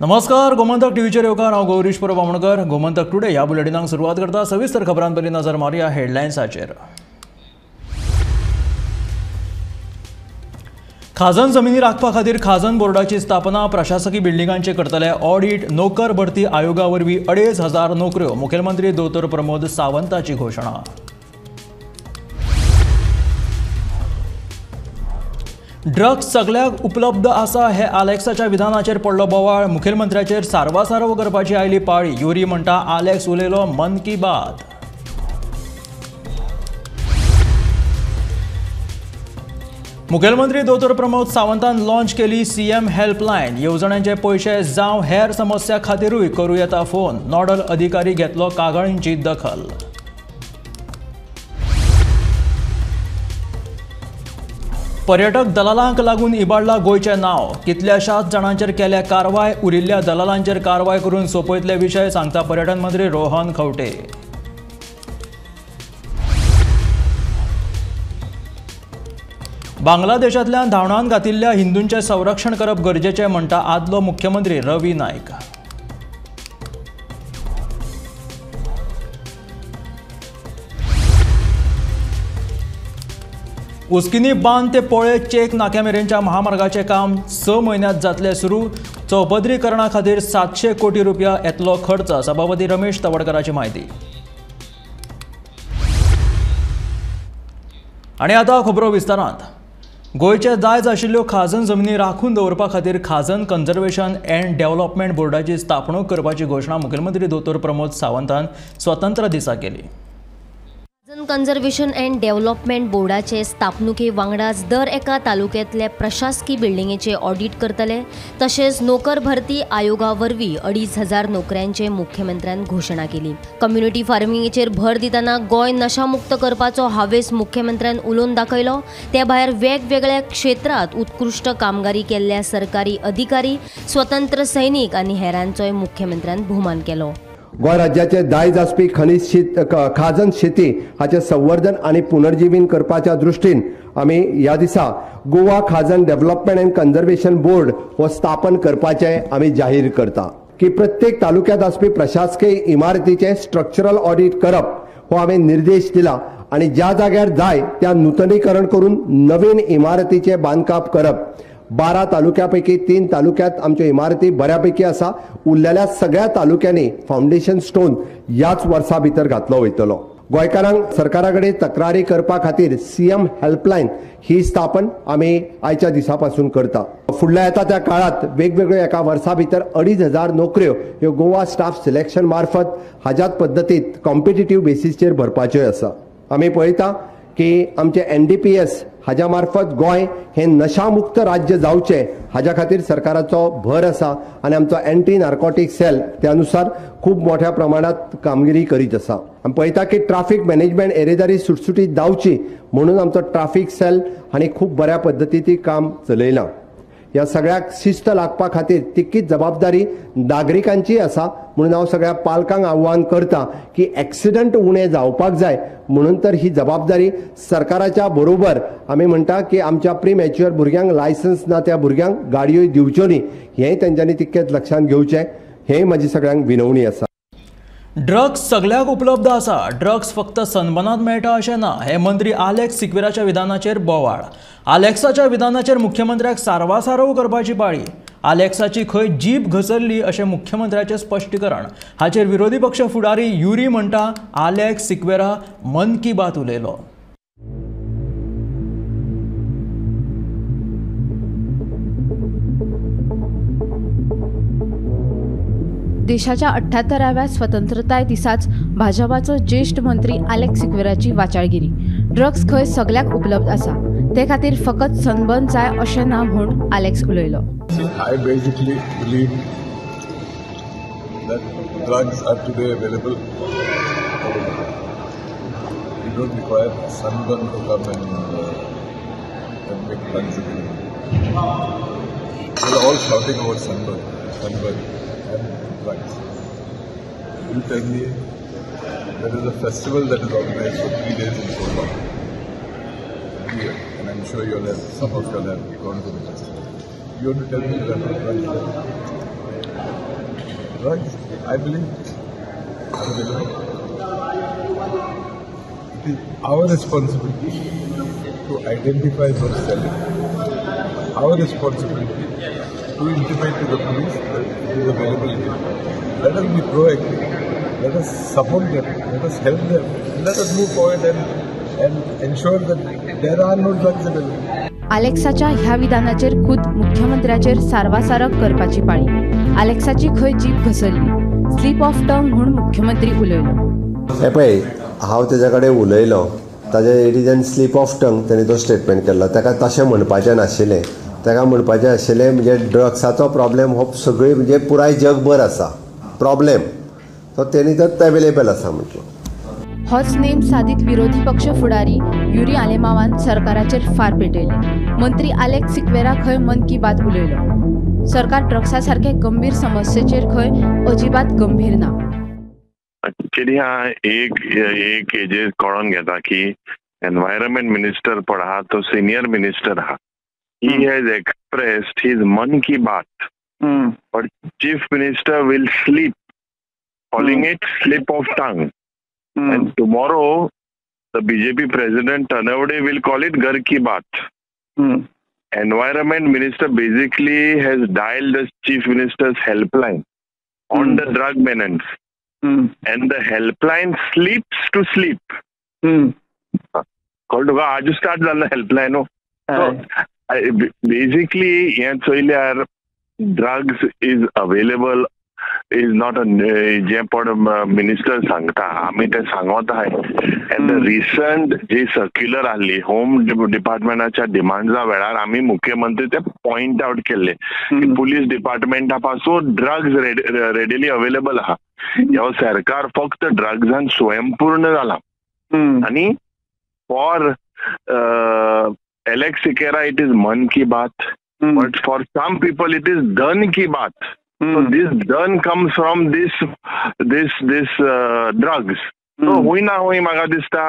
नमस्कार, गोमंतक टीव्हीचेर येवकार. हांव गौरीश परब आमोणकर. गोमंतक टुडे ह्या बुलेटिनाक सुरवात करता. सविस्तर खबरां पयलीं नजर मारुया हेडलायन्साचेर. खाजन जमिनी राखपा खातीर खाजन बोर्डाची स्थापना, प्रशासकी बिल्डिंगांचे करतले ऑडिट, नोकर भरती आयोगा वरवीं 2500 नोकऱ्यो, मुखेलमंत्री दोतोर प्रमोद सावंताची घोशणा. ड्रग्स सगळ्याक उपलब्ध आसा हे आलेक्साच्या विधानाचेर पडलो बोवाळ. मुखेलमंत्र्याचेर सारवासारव करपाची आयली पाळी. युरी म्हणटा आलेक्स उलयलो मन की बात. मुखेलमंत्री दोतोर प्रमोद सावंतान लॉन्च केली सीएम हेल्पलायन. येवजण्यांचे पयशे जावं हेर समस्या खातीरूय करूं येता फोन. नॉडल अधिकारी घेतलो कागाळींची दखल. पर्यटक दलालांक लागून इबाडला गोंयचें नांव. कितल्याशाच जाणांचेर केल्या कारवाय. उरिल्ल्या दलालांचेर कारवाय करून सोंपयतले विशय, सांगता पर्यटन मंत्री रोहन खंवटे. बांगलादेशांतल्यान धांवडावन घातिल्ल्या हिंदूंचें संरक्षण करप गरजेचें, म्हणटा आदलो मुख्यमंत्री रवी नायक. उस्किनी बांद ते पोळे चेक नाक्या मेरेनच्या महामार्गाचें काम 6 म्हयन्यांत जातलें सुरू. चौपदरीकरणा खातीर 700 कोटी रुपया येतलो खर्च, सभापती रमेश तवडकराची म्हायती. आनी आतां खबरो विस्तारांत. गोंयचे दायज आशिल्ल्यो खाजन जमनी राखून दवरपा खातीर खाजन कन्जर्वेशन अँड डेव्हलपमेंट बोर्डाची स्थापणूक करपाची घोशणा मुखेलमंत्री दोतोर प्रमोद सावंतान स्वतंत्र दिसा केली. खाजन कन्जर्वेशन अँड डेव्हलपमेंट बोर्डाचे स्थापणुके वांगडाच दर एका तालुक्यांतले प्रशासकी बिल्डिंगेचे ऑडिट करतले. तशेंच नोकर भरती आयोगा वरवीं 2500 नोकऱ्यांचे मुख्यमंत्र्यान घोशणा केली. कम्युनिटी फार्मिंगेचेर भर दितना गोंय नशामुक्त करपाचो हावेस मुख्यमंत्र्यान उलोवन दाखयलो. ते भायर वेगवेगळ्या क्षेत्रांत उत्कृश्ट कामगिरी केल्ल्या सरकारी अधिकारी, स्वतंत्र सैनीक आनी हेरांचोय मुख्यमंत्र्यान भोवमान केलो. गोंय राज्याचे दायज आसपी खनीज शेत खाजन शेती हाचें संवर्धन आनी पुनर्जीवन करपाच्या दृश्टीन आमी ह्या दिसा गोवा खाजन डेव्हलपमेंट अँड कन्जर्वेशन बोर्ड हो स्थापन करपाचें आमी जाहीर करता की प्रत्येक तालुक्यांत आसपी प्रशासकीय इमारतीचें स्ट्रक्चरल ऑडिट करप हो आमी निर्देश दिला आनी ज्या जाग्यार जाय त्या नुतनीकरण करून नवीन इमारतीचें बांदकाम करप. 12 तालुक्या पैकी 3 तालुक्यात आमच्यो इमारती बऱ्यापैकी आसा. उरलेल्या सगळ्या तालुक्यांनी फावंडेशन स्टोन ह्याच वर्सा भितर घातलो वयतलो. गोंयकारांक सरकारा कडेन तक्रारी करपा खातीर सीएम हेल्पलायन ही स्थापन आमी आयच्या दिसा पासून करता. फुडल्या येता त्या काळात वेगवेगळ्यो एका वर्सा भितर 2500 नोकऱ्यो ह्यो गोवा स्टाफ सिलेक्शन मार्फत हाज्याच पद्दतीत कॉम्पिटिटीव बेसीसचेर भरपाच्यो आसा. आमी पळयता की आमचे NDPS हाज्या मार्फत गोंय हें नशामुक्त राज्य जावचें हाज्या खातीर सरकाराचो भर आसा आनी आमचो एंटी नार्कोटीक सेल त्या अनुसार खूब मोठ्या प्रमाणात कामगिरी करीत आसा. आमी पळयता की ट्राफीक मॅनेजमेंट येरेदारी सुटसुटीत जावची म्हणून आमचो ट्राफीक सेल हांणी खूब बऱ्या पद्दतीन काम चलयलां. ह्या सगळ्याक शिस्त लागपा खातीर तितकीच जबाबदारी नागरिकांची आसा म्हणून हांव सगळ्या पालकांक आव्हान करता की एक्सिडंट उणे जावपाक जाय म्हणून तर ही जबाबदारी सरकाराच्या बरोबर आमी म्हणटा की आमच्या प्री मॅच्युअर भुरग्यांक लायसन्स ना त्या भुरग्यांक गाडयो दिवच्यो न्ही हेंय तेंच्यांनी तितकेंच लक्षांत घेवचें, हेंय म्हाजी सगळ्यांक विनवणी आसा. ड्रग्स सगळ्याक उपलब्ध आसा, ड्रग्स फक्त सनबनात मेळटा अशें ना, हे मंत्री आलेक्स सिक्वेराच्या विधानाचेर बोवाळ. आलेक्साच्या विधानाचेर मुख्यमंत्र्याक सारवासारव करपाची पाळी. आलेक्साची खंय जीप घसरली अशें मुख्यमंत्र्याचें स्पश्टीकरण. हाचेर विरोधी पक्ष फुडारी युरी म्हणटा आलेक्स सिक्वेरा मन की बात उलयलो. देशाच्या 78व्या स्वतंत्रताय दिसाच भाजपाचो ज्येश्ठ मंत्री आलेक्स सिक्वेराची वाचाळगिरी. ड्रग्स खंय सगळ्याक उपलब्ध आसा, ते खातीर फकत सनबर्न जाय अशें ना म्हूण आलेक्स उलयलो. I basically believe that drugs are today available. You don't require sunburn to come and make drugs available. We're all shouting about sunburn, sunburn and drugs. You tell me there is a festival that is organized for 3 days in Sopa. Here, and I'm sure you'll have, some of you will have gone to the festival. You want to tell me there are no drugs there? Drugs, I believe, are available. It is our responsibility to identify those selling, our responsibility to intimate to the police that it is available here. Let us be proactive, let us support them, let us help them, let us move forward and ensure that there are no drugs available. आलेक्साच्या ह्या विधानाचेर खुद मुख्यमंत्र्याचेर सारवासारक करपाची पाळी. आलेक्साची खंय jeep घसरली, slip of tongue म्हूण मुख्यमंत्री उलयलो. हे पळय, हांव तेज्या कडेन उलयलो, ताजे it is an slip of tongue तेणी तो स्टेटमेंट केल्लो. ताका तशें म्हणपाचें नाशिल्लें. ताका म्हणपाचें आशिल्लें म्हणजे ड्रग्साचो प्रॉब्लेम हो सगळी म्हणजे पुराय जगभर आसा प्रॉब्लेम, तो तेणी तर अवेलेबल आसा म्हटलो. होच नेम सादीत विरोधी पक्ष फुडारी युरी आलेमावान सरकाराचेर फार पेटयले. मंत्री आलेक्स सिक्वेरा खंय मन की बात उलयलो. सरकार ड्रग्सा सारखे गंभीर समस्येचेर खंय अजिबात गंभीर ना. एक्चुअली हा एक एक हेजेर कळोन घेता की एनवायरमेंट मिनिस्टर पळ आहा तो सिनियर मिनिस्टर आहा. He has expressed his मन की बात, but chief minister will sleep, calling it slip of tongue. And tomorrow the BJP president Tanavade will call it Ghar ki Baat. Environment minister basically has dialed the chief minister's helpline on the drug menace. And the helpline sleeps to sleep. कळ्ळें तुका? आज start जाल्लो helpline. So basically हें चोयल्यार drugs is available is not a जें पण minister सांगता आमी तें सांगत आहाय. And the recent ji circular आहली होम डिपार्टमेंटाच्या डिमांड्सा वेळार आमी मुख्यमंत्री ते पॉयंट आवट केल्ले की पुलीस डिपार्टमेंटा पासून ड्रग्स रेडिली अवेलेबल आहा. ह्यो सरकार फक्त ड्रग्सान स्वयंपूर्ण जाला. आनी for Alex Sequeira it is मन की बात, but for some people it is धन की बात. So this dhan comes from this drugs. So hui na hui maga dista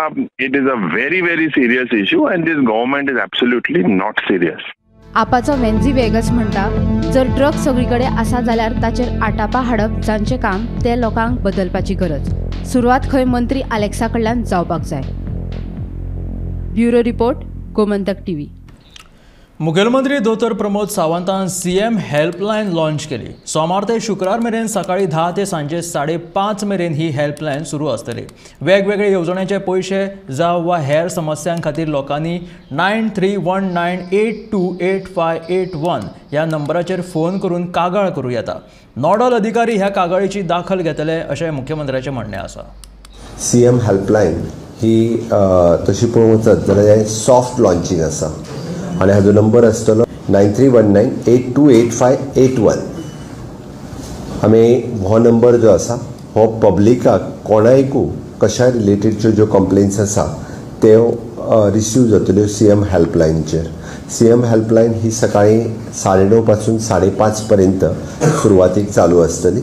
it is a very very serious issue and this government is absolutely not serious. आपाचो वेन्झी वेगस म्हणटा, जर drugs सगळीकडे आसा जाल्यार ताचेर आटापा हाडप जांचें काम ते लोकांक बदलपाची गरज. सुरवात खंय मंत्री आलेक्सा कडल्यान जावपाक जाय. Bureau report, Gomantak TV. मुखेलमंत्री दोतोर प्रमोद सावंतान सीएम हेल्पलायन लॉन्च केली. सोमार ते शुक्रार मेरेन सकाळी 10 ते सांजे 5:30 मेरेन ही हेल्पलायन सुरू आसतली. वेगवेगळे येवजण्याचे पयशे जावं वा हेर समस्यां खातीर लोकांनी 9319828581 ह्या नंबराचेर फोन करून कागाळ करूं येता. नॉडल अधिकारी ह्या कागाळीची दाखल घेतले अशें मुख्यमंत्र्याचें म्हणणें आसा. सीएम हेल्पलायन ही तशी पळोवंक वचत जाल्यार सॉफ्ट लॉन्चींग आसा आनी हाजो नंबर आसतलो 9319828581. आमी हो नंबर जो आसा हो पब्लिकाक कोणायकू कशा रिलेटेडच्यो ज्यो कंप्लेन्स आसा त्यो रिसीव जातल्यो सी एम हेल्पलायनचेर. सी एम हेल्पलायन ही सकाळी 9:30 पासून 5:30 पर्यंत सुरवातीक चालू आसतली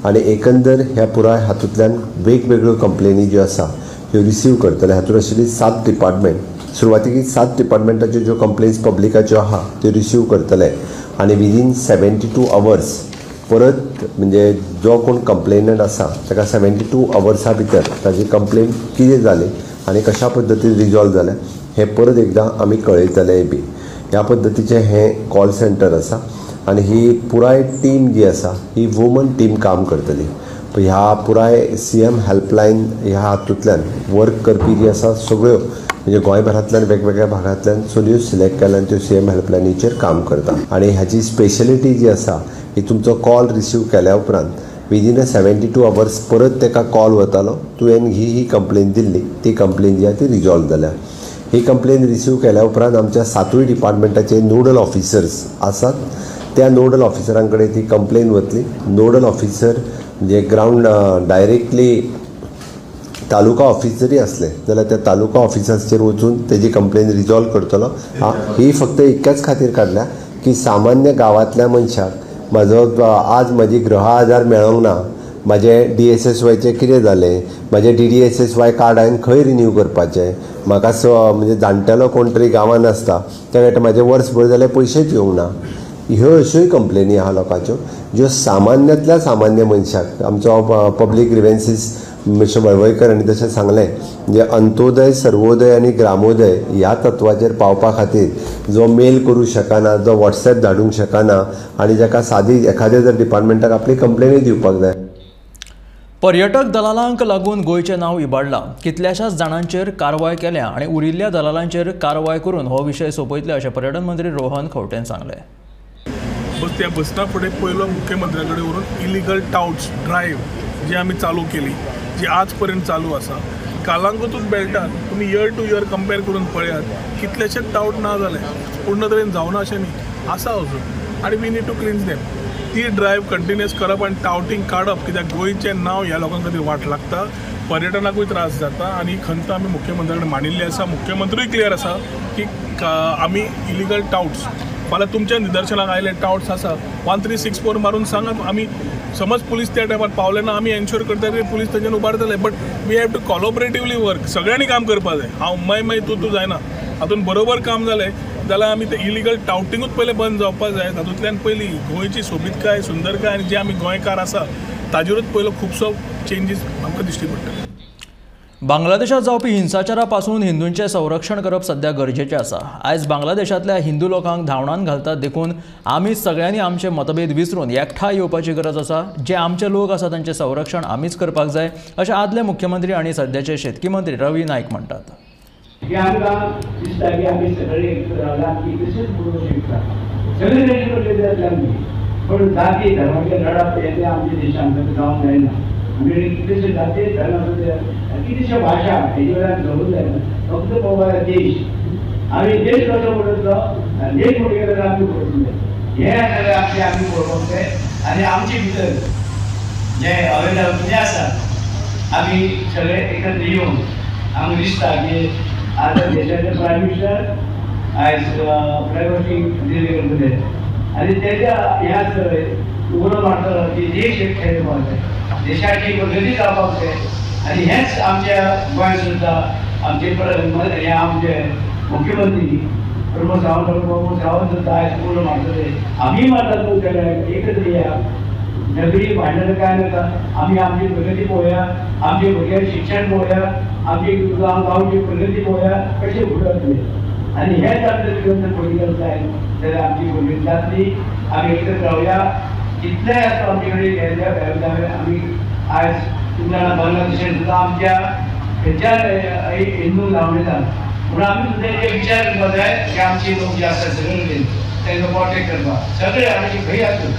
आनी एकंदर ह्या पुराय हातूंतल्यान वेगवेगळ्यो कंप्लेनी ज्यो आसा ह्यो रिसीव करतले. हातूंत आशिल्ली 7 डिपार्टमेंट, सुरवातीक 7 डिपार्टमेंटाच्यो ज्यो कंप्लेन्स पब्लिकाच्यो आहा त्यो रिसीव करतले आनी विदीन 72 अवर्स परत म्हणजे जो कोण कंप्लेनंट आसा ताका 72 अवर्सा भितर ताजी कंप्लेन कितें जाली आनी कशा पद्दतीन रिजॉल्व जालें हें परत एकदां आमी कळयतले बी. ह्या पद्दतीचें हें कॉल सेंटर आसा आनी ही पुराय टीम जी आसा ही वुमन टीम काम करतली. ह्या पुराय सी एम हेल्पलायन ह्या हातूंतल्यान वर्क करपी जी आसा सगळ्यो म्हणजे गोंयभरांतल्यान वेगवेगळ्या भागांतल्यान सगळ्यो सिलेक्ट केल्या आनी त्यो सी एम हेल्पलायनीचेर काम करता. आनी हाजी स्पेशलिटी जी आसा ही तुमचो कॉल रिसीव केल्या उपरांत विदीन अ 72 अवर्स परत ताका कॉल वतालो, तुवें ही ही कंप्लेन दिल्ली ती कंप्लेन जी आसा ती रिजॉल्व जाल्या. ही कंप्लेन रिसीव केल्या उपरांत आमच्या 7 डिपार्टमेंटाचे नोडल ऑफिसर्स आसात, त्या नोडल ऑफिसरां कडेन ती कंप्लेन वतली. नोडल ऑफिसर म्हणजे ग्रावंड डायरेक्टली तालुका ऑफिस जरी आसलें जाल्यार त्या तालुका ऑफिसाचेर वचून तेजी कंप्लेन रिजॉल्व करतलो. ही फक्त इतक्याच खातीर काडल्या की सामान्य गांवांतल्या मनशाक म्हाजो आज म्हजी गृह आधार मेळोंक ना, म्हाजें डी एस एस वायचें कितें जालें, म्हाजें D D S S Y card हांवें खंय रिन्यू करपाचें, म्हाका म्हणजे जाणटेलो कोण तरी गांवांत आसता त्या म्हाजें वर्सभर जाल्यार पयशेच येवंक ना. ह्यो अश्योय कंप्लेनी आहा लोकांच्यो ज्यो सामान्यांतल्या सामान्य मनशाक आमचो पब्लीक ग्रिवेन्सीस मिस्टर वळवयकर हांणी तशें सांगलें जे अंत्योदय, सर्वोदय आनी ग्रामोदय ह्या तत्वाचेर पावपा खातीर जो मेल करूं शकना, जो वॉट्सएप धाडूंक शकना आनी जाका सादी एखाद्या जर डिपार्टमेंटाक आपली कंप्लेनी दिवपाक जाय. पर्यटक दलालांक लागून गोंयचें नांव इबाडलां. कितल्याशाच जाणांचेर कारवाय केल्या आनी उरिल्ल्या दलालांचेर कारवाय करून हो विशय सोंपयतले अशें पर्यटन मंत्री रोहन खंवटेन सांगलें. बस त्या बसना फुडें पयलो मुख्यमंत्र्या कडेन व्हरून इलिगल टाउट्स ड्रायव्ह जी आमी चालू केली, जी आज पर्यंत चालू आसा. कालांगुतूच बेल्टान तुमी इयर टू इयर कंपेर करून पळयात कितलेशेच टाउट ना जाले, पूर्ण तरेन जावना अशें न्ही, आसा अजून आनी we need to cleanse them. ती ड्रायव्ह कंटिन्युअस करप आनी टाउटींग काडप, कित्याक गोंयचें नांव ह्या लोकां खातीर वाट लागता, पर्यटनाकूय त्रास जाता आनी ही खंत आमी मुख्यमंत्र्या कडेन मांडिल्ली आसा. मुख्यमंत्रूय क्लियर आसा की आमी इलिगल टाउट्स फाल्यां तुमच्या निदर्शनाक आयले टाउट्स आसा 1364 मारून सांगात. आमी समज पुलीस त्या टायमार पावले ना, आमी एन्श्योर करता की police तांच्यान उबारतले, but we have to collaboratively work. सगळ्यांनी काम करपाक जाय, हांव मय मय तूं तूं जायना. हातून बरोबर काम जालें जाल्यार आमी ते इलिगल टाउटिंगूच पयलें बंद जावपाक जाय. तातूंतल्यान पयलीं गोंयची सोबीतकाय, सुंदरकाय आनी जे आमी गोंयकार आसा ताजेरूच पयलो खुबसो चेंजीस आमकां दिश्टी पडटले. बांगलादेशात जावपी हिंसाचारा पासून हिंदूंचें संरक्षण करप सध्या गरजेचें आसा. आयज बांगलादेशांतल्या हिंदू लोकांक धांवडावन घालतात, देखून आमी सगळ्यांनी आमचे मतभेद विसरून एकठांय येवपाची गरज आसा. जे आमचे लोक आसा तांचें संरक्षण आमीच करपाक जाय अशें आदले मुख्यमंत्री आनी सध्याचे शेतकी मंत्री रवी नायक म्हणटात. की आमकां दिसता की आमी सगळे एकत्र रावल्यार आमी कितलेशेच पळोवंक शकता, सगळे रेजिमेंट जातले आमची, पण जाती धर्माचे लढप हे ते आमच्या देशांत जावंक जायना. आमी कितलेशे जाती धर्म आसा ते कितलेशे भाशा हेजे वयल्यान झगडूंक जायना. फक्त पळोवपाक देश, आमी देश कसो पळयतलो आनी देश फुडें गेल्यार आमी पळयतले, हें सगळें आमचें आमी पळोवपाक जाय. आनी आमचे भितर जें अवेलेबल कितें आसा आमी सगळे एकत्र येवन आमकां दिसता की आतां देशाचे प्रायम मिनिस्टर आयज प्रायव्हसी दिल्ली करतले आनी तेज्या हें आसतलें उलो मारतलो की देश एकठांय येवपाक जाय, देशाची प्रगती जावपाक जाय. आनी हेंच आमच्या गोंयांत सुद्दां आमचे हे आमचे मुख्यमंत्री प्रमोद सावंत, प्रमोद सावंत सुद्दां आयज उलो मारतले, आमी मारतात न्हू सगळे एकत्र या, झगडी भांडण काय नाका, आमी आमची प्रगती पळोवया, आमचे भुरग्यांक शिक्षण पळोवया, आमची गांवची प्रगती पळोवया कशें फुडें वतले. आनी हेंच आपलें पॉलिटिकल जाय जाल्यार आमची प्रगती जातली. आमी एकत्र रावया, कितलेय आसता आमचे कडेन आमी आयज तुमच्या बांगलादेशान सुद्दां आमच्या खंयच्याच हिंदू धांवडयतात, पूण आमी सुद्दां हे विचार करपाक जाय की आमचे लोक जे आसा सगळे कडेन तांकां प्रोटेक्ट करपाक, सगळे आमचे खंय आसूं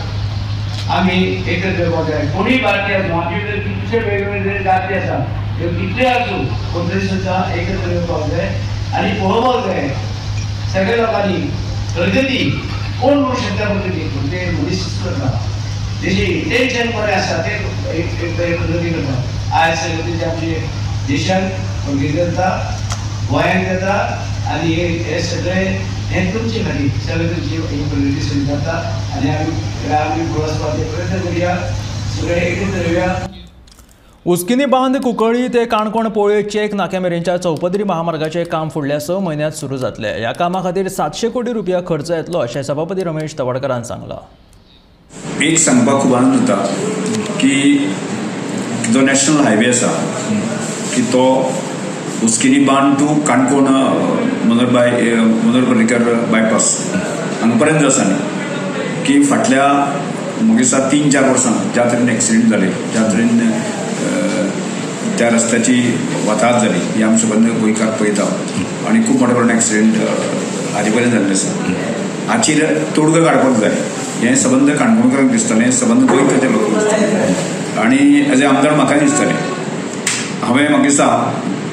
आमी एकत्र येवपाक जाय. कोणूय भारतीय आसूं, आमचे भितर कितले वेगवेगळे जाती आसा त्यो कितले आसूं पूण तरी सुद्दां एकत्र येवपाक जाय आनी पळोवपाक जाय सगळ्या लोकांनी प्रगती कोण करूं शकता, प्रगती पूण ते मनीस करता, तेजे इंटेन्शन बरें आसा ते एक प्रगती करता. आयज सगळे आमचे देशान प्रगती जाता, गोंयांत जाता आनी हे सगळे हें तुमचे खातीर सगळें तुमची ही प्रगती सगळी जाता आनी आमी आमी फुडें वचपाचो प्रयत्न करुया, सगळे एकत्र येवया. उस्किनी बांद कुंकळी ते काणकोण पोळे चेक नाक्या मेरेनच्या चौपदरी महामार्गाचें काम फुडल्या 6 म्हयन्यांत सुरू जातलें. ह्या कामा खातीर 700 कोटी रुपया खर्च येतलो अशें सभापती रमेश तवडकरान सांगलां. एक सांगपाक खूब आनंद जाता की जो नॅशनल हायवे आसा की तो उस्किनी बांद टू काणकोण मनोहर पर्रीकर बायपास हांगा पर्यंत जो आसा न्ही की फाटल्या म्हाका दिसता 3-4 वर्सां ज्या तरेन एक्सिडेंट जाले, ज्या तरेन त्या रस्त्याची वाताहत जाली ही आमी सबंद गोंयकार पळयता आनी खूब मोठ्या प्रमाणात एक्सिडेंट हाजे पर्यंत जाल्ले आसा. हाचेर तोडगो काडपाक जाय हें सबंद काणकोणकारांक दिसतालें, सबंद गोंयकाराच्या लोकांक दिसतालें आनी एज ए आमदार म्हाकाय दिसतालें. हांवें म्हाका दिसता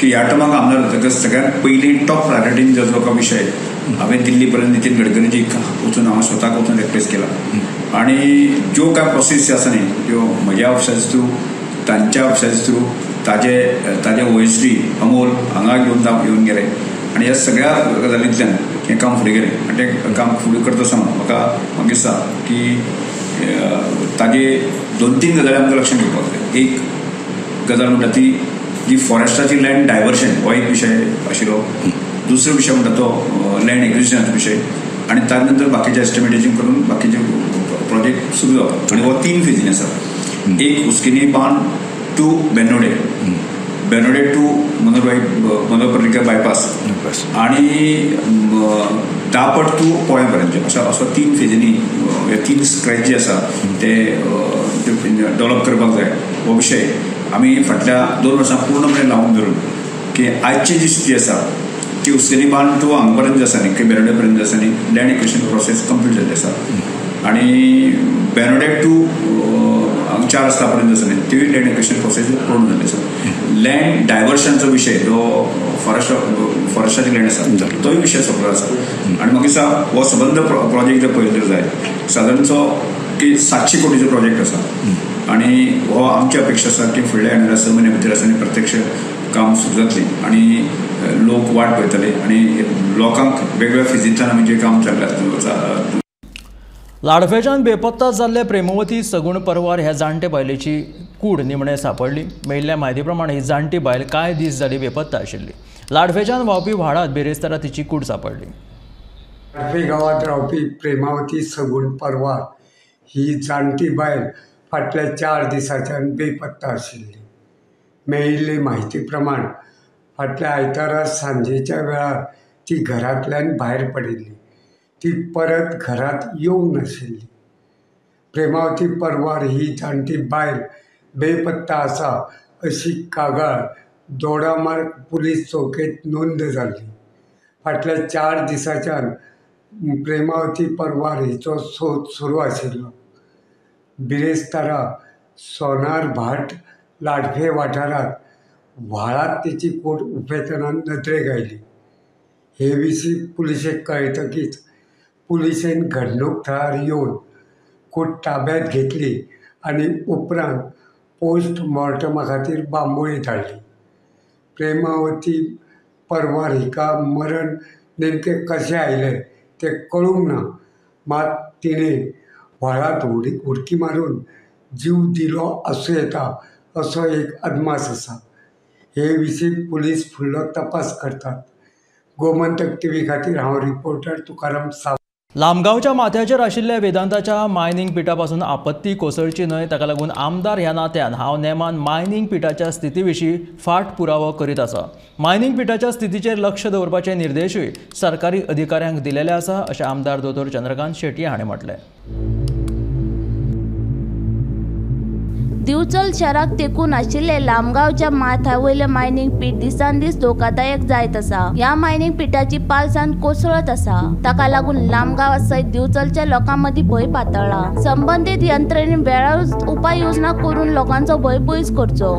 की ह्या टर्माक आमदार जातकच सगळ्यांत पयलीं टॉप प्रायोरिटीन जो जो विशय हांवें दिल्ली पर्यंत नितीन गडकरीजीक वचून हांवें स्वताक वचून रिक्वेस्ट केला आनी ज्यो कांय प्रोसेस आसा न्ही त्यो म्हज्या ऑफिसाचे थ्रू, तांच्या ऑफिसाचे थ्रू, ताजे ओएसडी अमोल हांगा घेवन येवन गेले आनी ह्या सगळ्या गजालींतल्यान हें काम फुडें गेलें आनी तें काम फुडें करता आसतना म्हाका दिसता की ताजे 2-3 गजाली आमकां लक्षांत घेवपाक जाय. एक गजाल म्हणटा ती जी फॉरेस्टाची लँड डायवर्शन हो एक विशय आशिल्लो, दुसरो विशय म्हणटा तो लँड एक्विजिशनाचो विशय आनी ताजे नंतर बाकीचे एस्टिमेटेशन करून बाकीचे प्रोजेक्ट सुरू जाता. आनी हो 3 फेजीन आसा. एक Usquini Band to Benode, Benode to Manohar Parrikar bypass आणि दापट टू पोळ्या पर्यंत अशा असो 3 फेजींनी हे 3 स्क्रॅच जे आसा ते डेव्हलप करपाक जाय. हो विशय आमी फाटल्या 2 वर्सां पूर्णपणे लावून धरून की आयची जी स्थिती आसा ती उस्किनी बांद टू हांगा पर्यंत जे आसा न्ही की बेनोडे पर्यंत जे आसा न्ही लँड एक्विशन प्रोसेस कंप्लीट जाल्ली आसा आनी बेनोडे टू 4 रस्ता पर्यंत आसा न्ही तीय लँड एक्विशन प्रोसेस पूर्ण जाल्ली आसा. लँड डायवर्शनचो विशय जो फॉरेस्टाचे लँड आसा तोय विशय सोंपलो आसा. आनी म्हाका दिसता हो सबंद प्रोजेक्ट जर पळयलो जाय सादारणचो की 700 कोटीचो प्रोजेक्ट आसा आनी हो आमची अपेक्षा आसा की फुडल्या येणाऱ्या 6 म्हयन्या भितर आसा आनी प्रत्यक्ष काम सुरू जातलें आनी लोक वाट पळयतले आनी लोकांक वेगवेगळ्या फेजींतल्यान आमी जें काम चल्लां. लाडफेच्यान बेपत्ता जाल्ले प्रेमवती सगुण परवार ह्या जाणटे बायलेची कूड निमणे सांपडली. मेळिल्ल्या म्हायती प्रमाण ही जाणटी बायल कांय दीस जाली बेपत्ता आशिल्ली. लाडफेच्यान व्हांवपी व्हाळांत बिरेस्तारा तिची कूड सांपडली. लाडफे गांवांत रावपी प्रेमावती सगुण परवार ही जाणटी बायल फाटल्या 4 दिसांच्यान बेपत्ता आशिल्ली. मेळिल्ले म्हायती प्रमाण फाटल्या आयतारा सांजेच्या वेळार ती घरांतल्यान भायर पडिल्ली. ती परत घरांत येवंक नाशिल्ली. प्रेमावती परवार ही जाणटी बायल बेपत्ता आसा अशी कागाळ दोडामार्ग पुलीस चौकेंत नोंद जाल्ली. फाटल्या 4 दिसांच्यान प्रेमावती परवार हिचो सोद सुरू आशिल्लो. बिरेस्तारा सोनार भाट लाडफे वाठारांत व्हाळांत तिची कूड उफेतना नदरेक आयली. हे विशीं पुलिशेक कळटकीच पुलिशेन घडणूक थळार येवन कूड ताब्यांत घेतली आनी उपरांत पोस्टमॉर्टमा खातीर बांबोळी धाडली. प्रेमावती परवार हिका मरण नेमकें कशें आयलें तें कळूंक ना. मात तिणें व्हाळांत उडकी मारून जीव दिलो आसूं येता असो एक अदमास आसा. हे विशीं पुलीस फुडलो तपास करतात. गोमंतक टीव्ही खातीर हांव रिपोर्टर तुकाराम सावंत. लामगांवच्या माथ्याचेर आशिल्ल्या वेदांताच्या मायनिंग पिठापासून आपत्ती कोसळची न्हय ताका लागून आमदार ह्या नात्यान हांव नेमान मायनिंग पिठाच्या स्थिती विशीं फाटपुरावो करीत आसा. मायनिंग पिठाच्या स्थितीचेर लक्ष दवरपाचे निर्देशूय सरकारी अधिकाऱ्यांक दिलेले आसा अशें आमदार दोतोर चंद्रकांत शेट्ये हाणें म्हटलें. दिवचल शहराक तेकून आशिल्ले लामगांवच्या माथ्या वयले मायनिंग पीठ दिसान दीस धोकादायक जायत आसा. ह्या मायनिंग पिठाची पालसान कोसळत आसा. ताका लागून लामगांवा सयत दिवचलच्या लोकां मदीं भंय पातळ्ळा. संबंदीत यंत्रणेन वेळारूच उपाय योजना करून लोकांचो भंय पयस करचो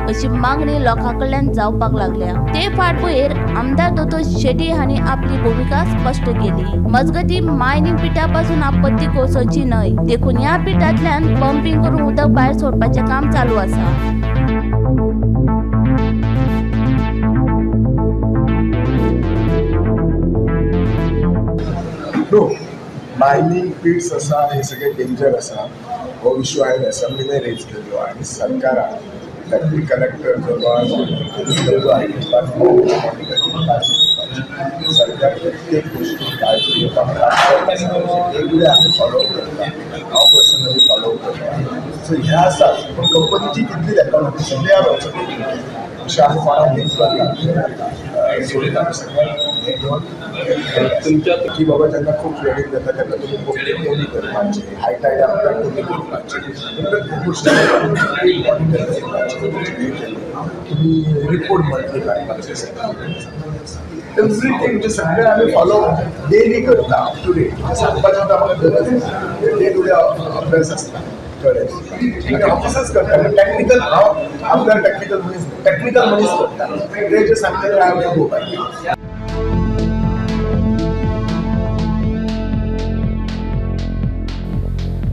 अशी मागणी लोकां कडल्यान जावपाक लागल्या. ते फाटभुंयेर आमदार दोतोर शेट्ये हांणी आपली भुमिका स्पश्ट केली. मजगतीं मायनिंग पिठा पासून आपत्ती कोसळची न्हय देखून ह्या पिठांतल्यान पंपिंग करून उदक भायर सोडपाचें काम चालू आसा. नो, मायनिंग पिट्स आसा हे सगळे डेंजर आसा. हो इशू हांवें एसेंब्लीनय रेज केल्लो आनी सरकारान डेप्युटी कलेक्टर जो सरकार प्रत्येक गोष्टी काळजी घेवपाक रेगुलर आमी फॉलो करता. हांव पर्सनली फॉलो करता. सो हें आसा पूण कंपनीची कितली रेकॉर्ड they are also अशें आमी कोणाक हें सोडयता सगळ्यांक हें घेवन तुमच्या की बाबा जेन्ना खूब फ्लडींग जाता तेन्ना तुमी कमी करपाचें, हाय टायड आपल्याक कमी करपाचें, तुमी रिपोर्ट मंथली काडपाचे, एवरीथींग म्हणजे सगळें आमी फॉलो डेली करता अप टू डेट. सांगपाचें सुद्दां आमकां गरज ना, डे टू डे अभ्यास आसता. कळ्ळें, ऑफिसर्स करता टॅक्निकल. हांव आमदार टॅक्निकल मनीस, टॅक्निकल मनीस करता ते जे सांगता ते हांव गो बाय.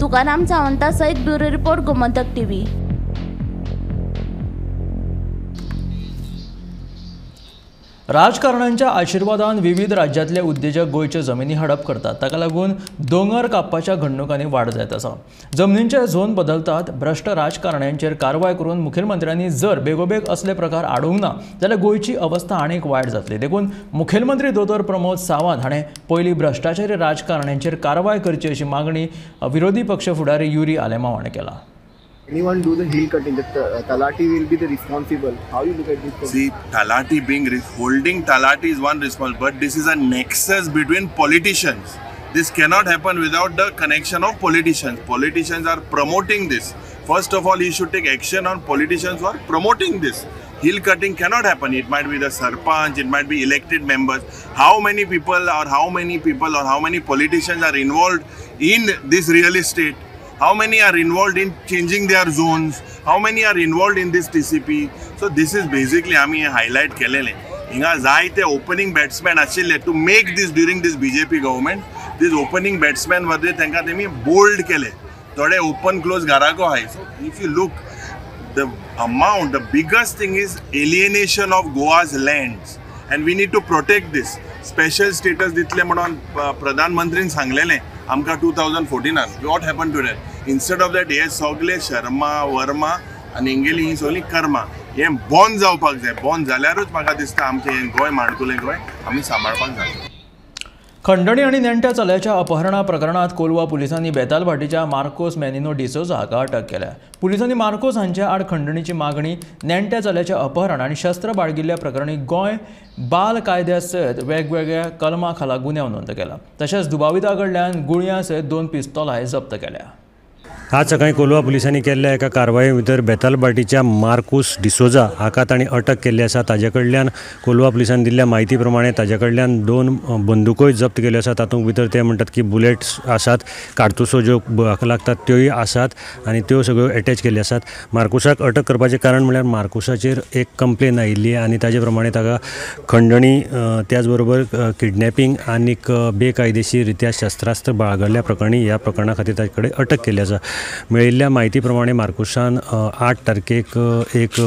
तुकाराम सावंता सहित ब्युरो रिपोर्ट गोमंतक टीव्ही. राजकारण्यांच्या आशिर्वादान विविध राज्यांतले उद्देजक गोंयच्यो जमिनी हडप करतात. ताका लागून दोंगर कापपाच्या घडणुकांनी वाड जायत आसा. जमनींचे झोन बदलतात. भ्रश्ट राजकारण्यांचेर कारवाय करून मुखेलमंत्र्यांनी जर बेगोबेग असले प्रकार आडोवंक ना जाल्यार गोंयची अवस्था आनीक वायट जातली. देखून मुखेलमंत्री दोतोर प्रमोद सावंत हाणें पयलीं भ्रश्टाचारी राजकारण्यांचेर कारवाय करची अशी मागणी विरोधी पक्ष फुडारी युरी आलेमांव हाणें केला. Anyone do the hill cutting, the Talati will be the responsible. How you look at this? See, Talati being holding Talati is one response, but this is a nexus between politicians. This cannot happen without the connection of politicians. Politicians are promoting this. First of all, he should take action on politicians who are promoting this. Hill cutting cannot happen. It might be the sarpanch, it might be elected members. How many people or how many people or how many politicians are involved in this real estate? How many are involved in changing their zones? How many are involved in this TCP? So this is basically आमी highlight केलेले. हिंगा जायते opening batsmen आशिल्ले to make this during this BJP government. This opening batsmen वरवीं तांकां तेमी bowled केले. थोडे open close घराको आहाय. So if you look, the amount, the biggest thing is alienation of Goa's lands, and we need to protect this. Special status दितले म्हणून प्रधानमंत्रीन सांगलेलें आमकां 2014. What happen to that? Instead of that हे सगळे शर्मा वर्मा आनी हेंगेली ही सगळीं कर्मा हें बंद जावपाक जाय. बंद जाल्यारूच म्हाका दिसता आमचें हें गोंय माणकुलें गोंय आमी सांबाळपाक जाय. खंडणी आनी नेण्ट्या चल्याच्या अपहरणा प्रकरणात कोलवा पुलिसांनी बेतालभाटीच्या मार्कोस मेनिनो डिसोजा हाका अटक केल्या. पुलिसांनी मार्कोस हांच्या आड खंडणीची मागणी, नेण्ट्या चल्याचें अपहरण आनी शस्त्र बाळगिल्ल्या प्रकरणी गोंय बाल कायद्या सयत वेगवेगळ्या कलमा खाला गुन्यांव नोंद केला. तशेंच दुबाविता कडल्यान गुळयां सयत 2 पिस्तोलां जप्त केल्या. आज सकाळी कोलवा पुलिसांनी केल्ल्या एका कारवाये भितर बेतालभाटीच्या मार्कुस डिसोजा हाका तांणी अटक केल्ली आसा. ताजे कडल्यान कोलवा पुलिसांनी दिल्ल्या म्हायती प्रमाणे ताजे कडल्यान 2 बंदुकोय जप्त केल्यो आसा. तातूंत भितर ते म्हणटात की बुलेट्स आसात, काडतुसो ज्यो हाका लागतात त्योय आसात आनी त्यो सगळ्यो एटॅच केल्ल्यो आसात. मार्कुसाक अटक करपाचें कारण म्हणल्यार मार्कुसाचेर एक कंप्लेन आयिल्ली आनी ताजे प्रमाणे ताका खंडणी, त्याच बरोबर किडनॅपिंग आनीक बेकायदेशीर रित्या शस्त्रास्त्र बाळगल्ल्या प्रकरणी ह्या प्रकरणा खातीर ताचे कडेन अटक केल्ली आसा. मेळिल्ल्या म्हायती प्रमाणे मार्कुसान 8 तारखेक एक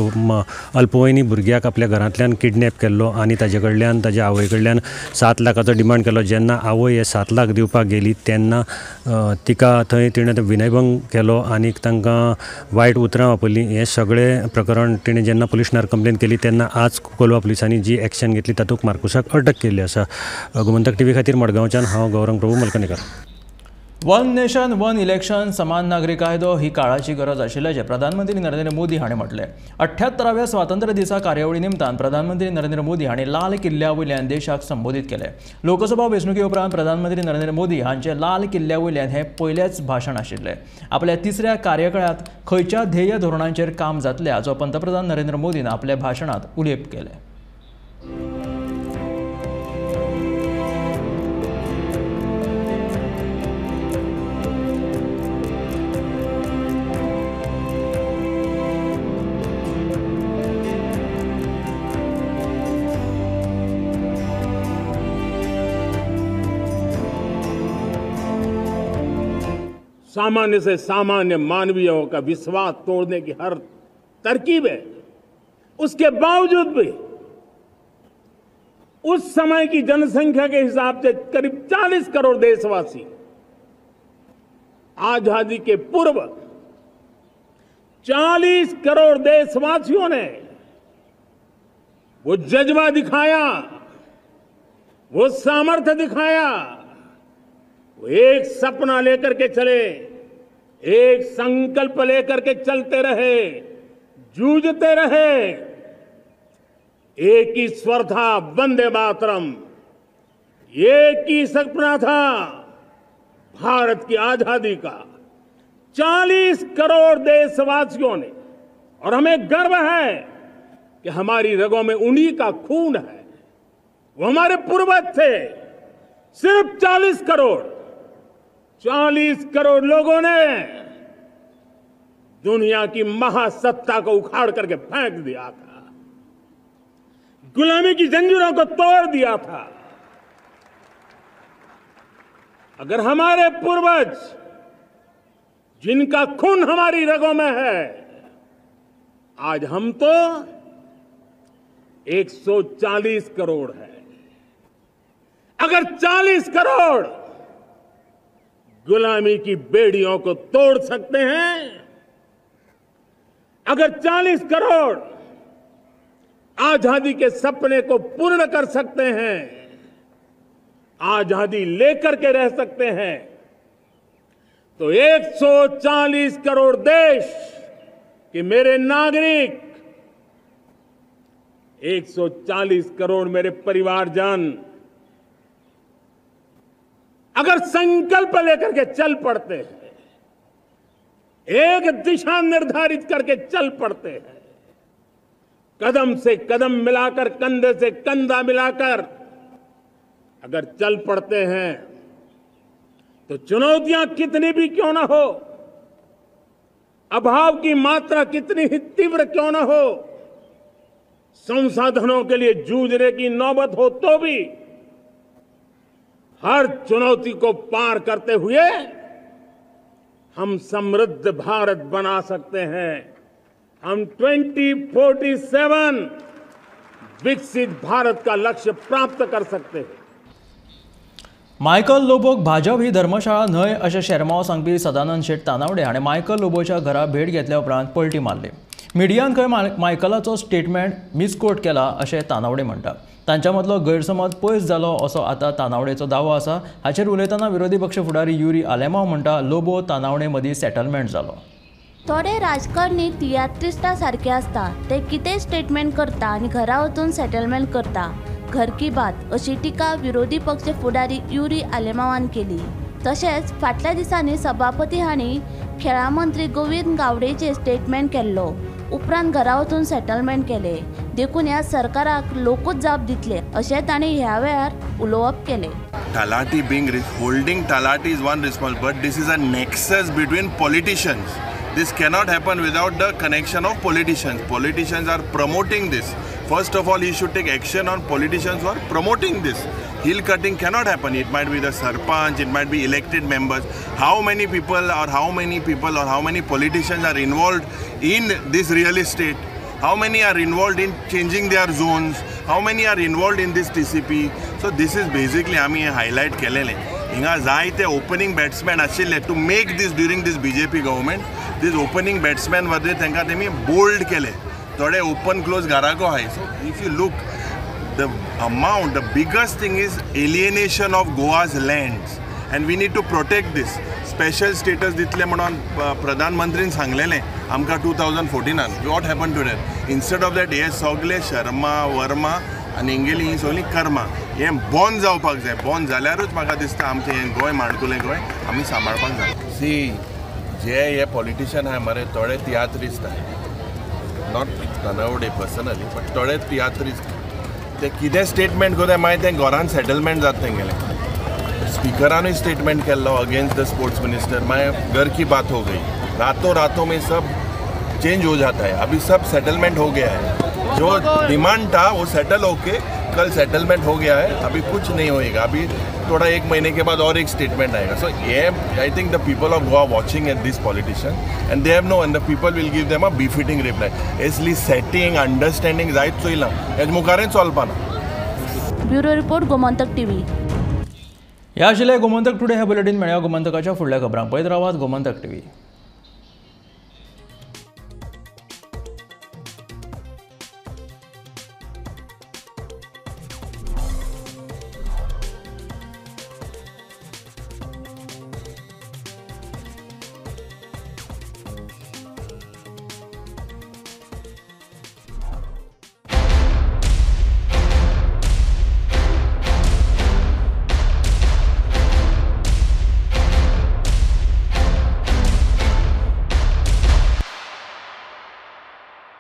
अल्पवयनी भुरग्याक आपल्या घरांतल्यान किडनॅप केल्लो आनी ताजे कडल्यान ताज्या आवय कडल्यान 7 लाखाचो डिमांड केलो. जेन्ना आवय हे 7 लाख दिवपाक गेली तेन्ना तिका थंय तिणें विनयभंग केलो आनी तांकां वायट उतरां वापरलीं. हें सगळें प्रकरण तिणें जेन्ना पुलिशनार कंप्लेन केली तेन्ना आज कोलवा पुलिसांनी जी एक्शन घेतली तातूंत मार्कुसाक अटक केल्ली आसा. गोमंतक टीव्ही खातीर मडगांवच्यान हांव Gaurang Prabhu Malkanekar. One nation one election, समान नागरी कायदो ही काळाची गरज आशिल्ल्याचें प्रधानमंत्री नरेंद्र मोदी हांणी म्हटलें. 78व्या स्वातंत्र्य दिसा कार्यावळी निमतान प्रधानमंत्री नरेंद्र मोदी हांणी लाल किल्ल्या वयल्यान देशाक संबोधीत केलें. लोकसभा वेंचणुके उपरांत प्रधानमंत्री नरेंद्र मोदी हांचें लाल किल्ल्या वयल्यान हें पयलेंच भाशण आशिल्लें. आपल्या तिसऱ्या कार्यकाळांत खंयच्या ध्येय धोरणांचेर काम जातलें हाचो पंतप्रधान नरेंद्र मोदीन आपल्या भाशणांत उल्लेख केलें. सामान्य से सामान्य मानवीयों का विश्वास तोड़ने की हर तरकीब है, उसके बावजूद भी उस समय की जनसंख्या के हिसाब से करीब 40 करोड़ देशवासी आजादी के पूर्व 40 करोड़ देशवासियों ने वो जज्बा दिखाया, वो सामर्थ्य दिखाया, वो एक सपना लेकर के चले, एक संकल्प लेकर के चलते रहे, जूझते रहे। एक ही स्वर था, वंदे मातरम। एक ही सपना था, भारत की आजादी का। 40 करोड़ देशवासियों ने, और हमें गर्व है कि हमारी रगों में उन्हीं का खून है, वो हमारे पूर्वज थे। सिर्फ 40 करोड़, 40 करोड़ लोगों ने दुनिया की महासत्ता को उखाड़ करके फेंक दिया था, गुलामी की जंजीरों को तोड़ दिया था। अगर हमारे पूर्वज, जिनका खून हमारी रगों में है, आज हम तो 140 करोड़ है। अगर 40 करोड़ गुलामी की बेड़ियों को तोड़ सकते हैं, अगर 40 करोड़ आजादी के सपने को पूर्ण कर सकते हैं, आजादी लेकर के रह सकते हैं, तो 140 करोड़ देश के मेरे नागरिक, 140 करोड़ मेरे परिवारजन अगर संकल्प लेकर के चल पड़ते हैं, एक दिशा निर्धारित करके चल पड़ते हैं, कदम से कदम मिलाकर, कंधे से कंधा मिलाकर अगर चल पड़ते हैं, तो चुनौतियां कितनी भी क्यों ना हो, अभाव की मात्रा कितनी ही तीव्र क्यों ना हो, संसाधनों के लिए जूझने की नौबत हो तो भी हर चुनौती को पार करते हुए हम समृद्ध भारत बना सकते हैं। हम 2047 विकसित भारत का लक्ष्य प्राप्त कर सकते हैं। मायकल लोबोक भाजप ही धर्मशाळा न्हय अशें शेरमांव सांगपी सदानंद शेट तानावडे हाणें मायकल लोबोच्या घरा भेट घेतल्या उपरांत पलटी मारली। मिडियान खंय मायकलाचो स्टेटमेंट मिसकोट केला अशें तानावडे म्हणटा। तांच्या मदलो गैरसमज पयस जालो असो आतां तानावडेचो दावो आसा। हाचेर उलयतना विरोधी पक्ष फुडारी युरी आलेमांव म्हणटा लोबो तानावडे मदीं सेटलमेंट जालो। थोडे राजकारणी तियात्रिस्टा सारके आसता, ते कितें स्टेटमेंट करता आनी घरा वचून सेटलमेंट करता, घर की बात अशी टिका विरोधी पक्ष फुडारी युरी आलेमांवान केली। तशेंच फाटल्या दिसांनी सभापती हांणी खेळां मंत्री गोविंद गावडेचे स्टेटमेंट केल्लो, उपरांत घरा वचून सेटलमेंट केले, देखून ह्या सरकाराक लोकूच जाप दितले अशें तांणी ह्या वेळार उलोवप केलें। Talati being holding Talati is one response, but this is a nexus between politicians. This cannot happen without the connection of politicians. Politicians are promoting this. First of all, he should take action on politicians who are promoting this. Hill cutting cannot happen. It might be the sarpanch, it might be elected members. How many people or how many people or how many politicians are involved in this real estate? How many are involved in changing their zones? How many are involved in this TCP? So this is basically आमी highlight केलेले. हिंगा जायते opening batsmen आशिल्ले to make this during this BJP government. This opening batsmen वरवीं तांकां तेमी bowled केले. थोडे ओपन क्लोज घराको आहाय. So if you look the amount, the biggest thing is alienation of Goa's lands and we need to protect this. Special status दितले म्हणून प्रधानमंत्रीन सांगलेलें आमकां 2014. What happen to that? Instead of that हे सगळे शर्मा वर्मा आनी हेंगेली हीं सगळीं कर्मां हें बंद जावपाक जाय. बंद जाल्यारूच म्हाका दिसता आमचें हें गोंय माणकुलें गोंय आमी सांबाळपाक जाय. सी जे हे पॉलिटिशियन आहाय मरे थोडे तियात्रिस्त आहाय, not Tanavade personally but थोडे तियात्रिस्त, ते कितें स्टेटमेंट करता मागीर तें घरान सेटलमेंट जाता तेंगेलें. स्पीकरानूय स्टेटमेंट केल्लो अगेन्स्ट the sports minister, मागीर घर की बात हो गई. रातों रातों में सब चेंज हो जाता है. अभी सब सेटलमेंट हो गया है. जो डिमांड था वो सेटल होके कल सेटलमेंट हो गया है. अभी कुछ नहीं होएगा. अभी थोड़ा एक महीने के बाद और एक स्टेटमेंट आएगा. सो ये I think the people of Goa watching at this politician and they have no and the people will give them a befitting reply. इसलिए सेटिंग अंडरस्टँडिंग जायत चोयलां हेज मुखारय चलपाना. Bureau report, Gomantak TV. ह्या आशिल्लें Gomantak today हे bulletin. मेळया गोमंतकाच्या फुडल्या खबरांक. पळयत रावात गोमंतक टीव्ही.